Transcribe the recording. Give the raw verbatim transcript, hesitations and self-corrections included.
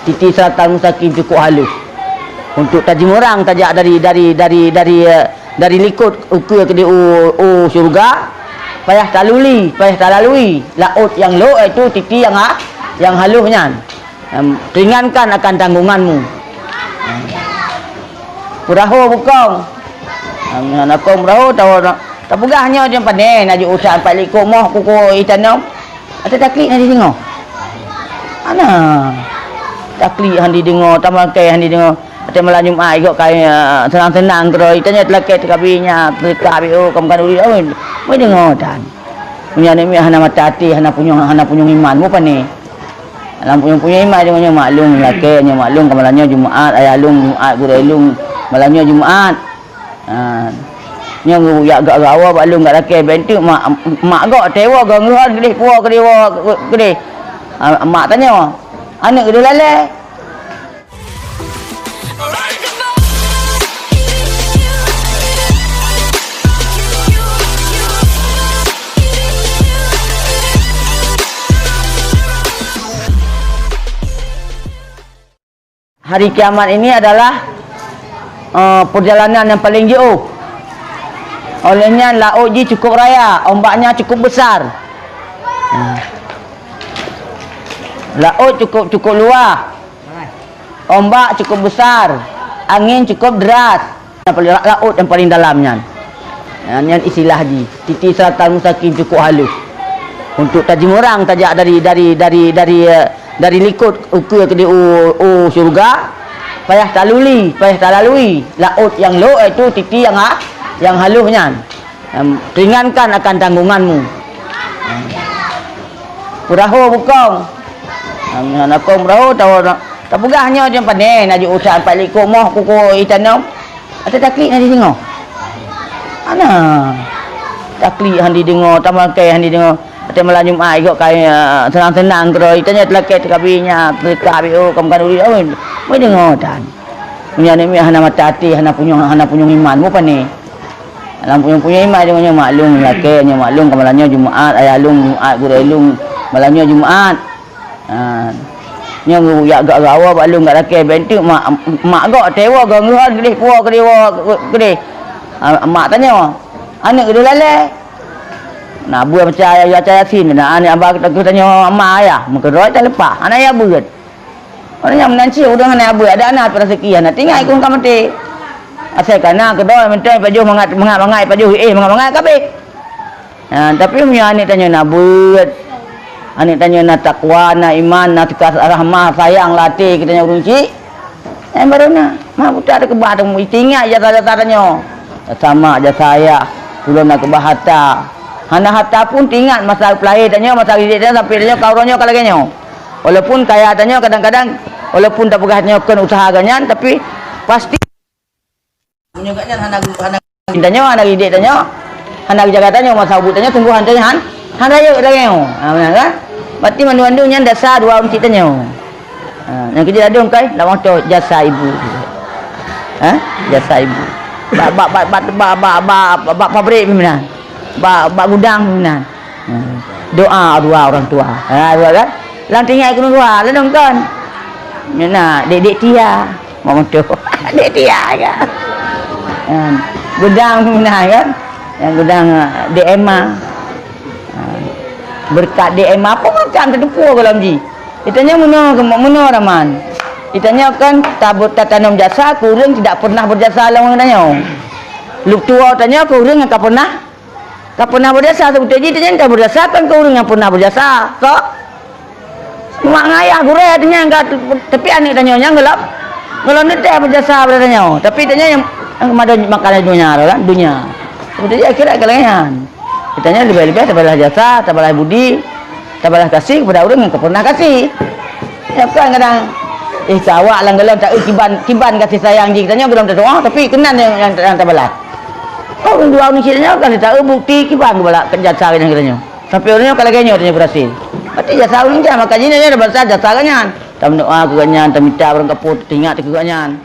Titi siratal mustaqim cukup halus. Untuk tajeumurang tajak dari, dari, dari, dari, eh, dari likot ukeue keudeh u, u syeuruga, payah taluli, payah talalui laôt nyang lhok, iaitu titi nyang ha-, nyang halus nyan. Em, ringankan akan tanggunganmu. Peurahô bukong. Em, na kong peurahô, tawa, tapeugah nyoe jeuem pané, na jeuet usak pat likot moh kuku itanom. Ata taklik hana jideungoe. Ana. Taklik hana jideungoe, tamangkai hana jideungoe. Ata malam Jumat igok kai, eh, seunang-seunang keudroe. Itanyoe teulakée teukabi nyan, teuka B O, kam kanduri. Oh, meudeungoe tan. Meunyoe aneuk miet hana mata até, hana punyueng, hana punyueng iman, mu pané. Lam punyueng-punyueng iman, nyoe maklum, lakée, nyoe maklum, ka malam nyoe Jumat, ayah lôn Jumat, gurée lôn, malam nyoe Jumat. Ha. Nyoe geujak gak gawa bak lôn gak lakée, bèk teuk mak, mak gok tewoe gong geuhon keudeh, puwoe keudeh, woe keudeh. Ha, mak tanyoe, "Aneuk keudeh lalée?" Hari kiamat ini adalah, eh, perjalanan yang paling jauh. Oleh nyan, laôt jih cukup raya, ombaknya cukup besar. Hmm. Laôt cukup, cukup luas. Ombak cukup besar. Angin cukup deras. Yang paling la-, laôt yang paling dalam nyan. Ha, nyan istilah jih. Titi siratal mustaqim cukup halus. Untuk tajeumurang tajak dari, dari, dari, dari, eh, dari likot ukeue keudeh u, u syeuruga, payah taluli, payah talalui laôt nyang lhok, iaitu titi nyang ha-, nyang halus nyan. Em, ringankan akan tanggunganmu. Em, peurahô bukong. Em, na kong peurahô, tawa, tapeugah nyoe jeuem pané, na jeuet usak pat likot moh kuku itanom. Ata taklik hana jideungoe. Ana. Taklik hana jideungoe, tamangkai hana jideungoe. Ata malam Jumat igok kai, eh, seunang-seunang keudroe. Itanyoe teulakée teukabi nyan, teuka B O, kam kanduri. Oh, meudeungoe tan. Meunyoe aneuk miet hana mata até, hana punyueng, hana punyueng iman, mu pané. Lam punyueng-punyueng iman, nyoe maklum, lakée, nyoe maklum, ka malam nyoe Jumat, ayah lôn Jumat, gurée lôn, malam nyoe Jumat. Ha. Nyoe geujak gak gawa bak lôn gak lakée, bèk teuk mak, mak gok tewoe gong geuhon keudeh, puwoe keudeh, woe keudeh. Ha, mak tanyoe, "Aneuk keudeh lalée?" Na beue macam ayah, ayah Yasin, na aneuk abah geutanyoe ma ayah, meukeuroi taleupah, hana yah beuet. Orang nyang meunan cit ureueng hana abeuet, adak na pih raseuki hana teuingat ikun ka maté. Asai ka na keudroe mantong pajoh mangat, mangat-mangat, pajoh éh mangat-mangat ka abéh. Ha, tapi meunyoe aneuk tanyoe na beuet, aneuk tanyoe na takwa, na iman, na teuka rahmah, sayang lam até geutanyoe ureueng chik, nyan baru na. Mak buta teukeubah teumu, teuingat jasa-jasa tanyoe. Jasa mak, jasa ayah, ulôn na keubah harta. Hana harta pun teuingat masa peulahé tanyoe, masa geudidik tanyoe, sampai tanyoe ka uroe nyoe ka lagée nyoe. Walaupun kaya tanyoe kadang-kadang, walaupun tapeugah tanyoe kon useuha geuh nyan, tapi pasti meunyoe geuh nyan hana, hana tanyoe, hana geudidik tanyoe, hana geujaga tanyoe, masa ubeut tanyoe sunggoh han tanyoe han, han rayeuk lagée nyoe. Ha, meunan kan? Berarti mandum-mandum nyan dasar dua ureueng chik tanyoe. Ha, nyang keujeuet ladôm kai, lam moto jasa ibu. Ha? Jasa ibu. Bak, bak, bak pabrik pih meunan. Bak, bak gudang pih meunan. Hmm. Doa dua orang tua. Ha, dua kan? Lam teuingat keuneuk dua, ladôm kon. Nyan na, dek-dek Tia. Mak moto. Dek Tia kan? Ha, gudang pih meunan kan? Nyang gudang, ha, dek Emma. Ha, beureukat dek Emma, apa macam teutupeue goh lom jih. Itanyoe meunoe, meunoe raman. Itanyoe kan tabu-, tatanom jasa keu ureueng tidak pernah berjasa lom ngon tanyoe. Leueb tuwoe tanyoe keu ureueng nyang ka pernah Ka pernah berjasa, sebetul jih tanyoe ka berjasa kan keu ureueng nyang pernah berjasa. Kok? Mak ngon ayah gurée tanyoe ka, tapi aneuk tanyoe nyang golom, golom teuntée berjasa bak tanyoe. Tapi tanyoe nyang, nyang meudon makanan donya tu kan, donya. Sebetul jih akhirat ka lagée nyan. Tanyoe leubeh-leubeh tabalah jasa, tabalah budi, tabalah kasih kepada ureueng nyang ka pernah kasih. Ya kan, kadang, eh, ka awak lam golom taeu kiban, kiban kasih sayang jih tanyoe golom tatuoh, tapi keunan nyang, nyang, nyang tabalah. Ureueng dua ureueng cit nyoe ka lheueh taeu bukti kiban geubalak jasa nyang geutanyoe. Sampoe ureueng nyoe ka lagée nyoe tanyoe beurasé. Berarti jasa ureueng nyan, maka jih nyoe basa jasa geuhnyan. Tameudoá keu geuhnyan, tamita barang kapeue, teuingat keu geuhnyan.